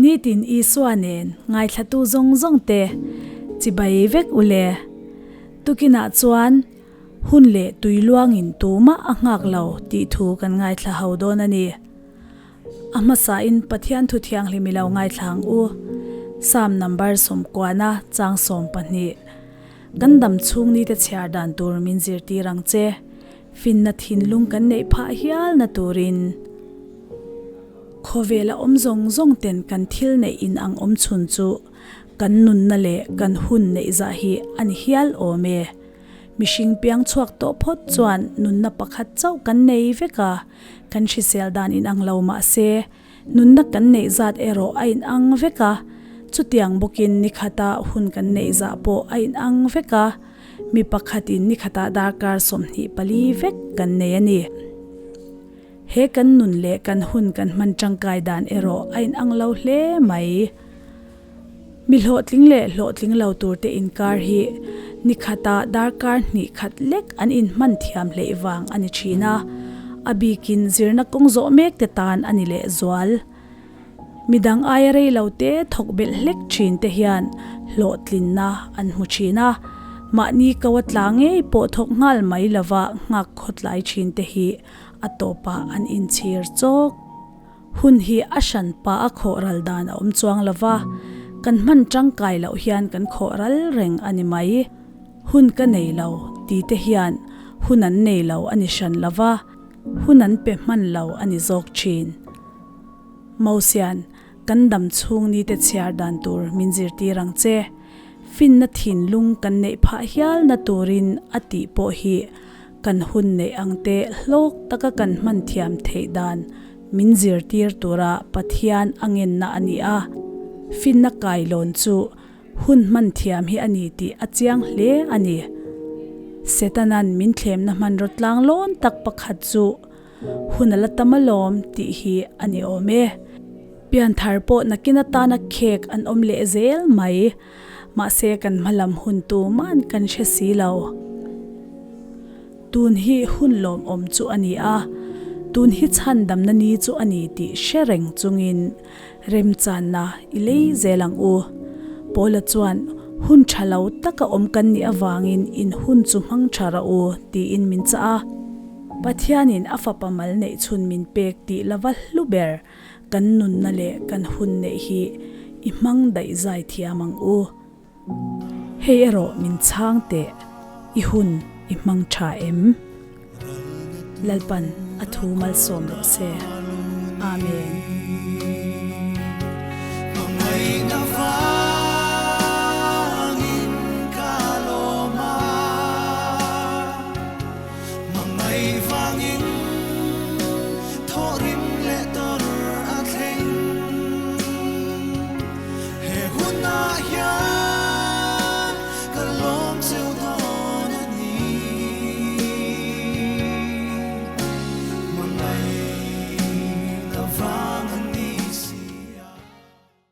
Nitin Isua nen ngaithlatu zawng zawng te chibai vek u le. Tukinah chuan hun leh tui luangin tumah a nghak lo tih thu kan ngaithla ho dawn a ni. A hmasain Pathian thu thianghlim i lo ngaithla ang u. Psalm number 90 chang 12. Kan dam chhung nite chhiar dan tur min zirtir ang che. Finna thinlung kan neih phah hial na turin. Khawvela awm zawng zawng ten kan thil neih in ang awm chhun chu kan nunna leh kan hun neih zah hi a ni hial awm e. Mihring piang chhuak tawh phawt chuan nunna pakhat chauh kan nei vek a, kan hrisel dan inang lo mah se, nunna kan neih zat erawh a inang vek a, chutiang bawkin nikhata hun kan neih zah pawh a inang vek a. Mi pakhatin ni khatah darkar 24 vek kan nei a ni. He kan nun leh kan hun kan hman tangkai dan erawh a inang lo hle mai. Mi hlawhtling leh hlawhtling lo turte inkar hi ni khatah darkar hnih khat lek an inhman thiam hleih vang a ni thin a, a bikin zirna kawng zawh mek te tan a ni lehzual. Midang aia rei lo te thawk belh hlek thin te hian hlawhtlinna an hmu thin a, mahni ko a tla ngei pawh thawk nghal mai lova nghak khawtlai thin te hi a tawpah an inchhir chawk. Hun hi a hran pa a khawh ral dan a awm chuang lova, kan hman tangkai loh hian kan khawh ral reng a ni mai. Hun ka nei lo ti te hian hun an nei lo a ni hran lova, hun an pe hman lo a ni zawk thin. Mosian, kan dam chhung ni te chhiar dan tur min zirtir ang che. Finna thinlung kan neih phah hial na turin a tih pawh hi kan hun neih ang te hlawk taka kan hman thiam theih dan min zirtir tura Pathian a ngenna a ni a. Finna kailawn chu hun hman thiam hi a ni tih a chiang hle a ni. Setanan min thlemna hmanraw tlanglawn tak pakhat chu Hun a la tam alawm tih hi a ni awm e. Pianthar pawh nakin atana khek an awm leh zel mai. Mahse kan hmalam hun tuman kan hre si lo. Tun hi hun lawmawm chu a ni a, tun hi chhandamna ni chu a ni tih hre reng chungin remchanna i lei zel ang u. Paula chuan hun tha lo taka awm kan nih avangin in hun chu hmang tha rawh u tiin min chah a. Pathianin a fapa mal neih chhun min pek tih lova hlu ber kan nunna leh kan hun neih hi i hmang daih zai thiam ang u. Hei erawh min chhang teh, i hun i hmang tha em? Lalpan a thu malsawm rawh se. Amen.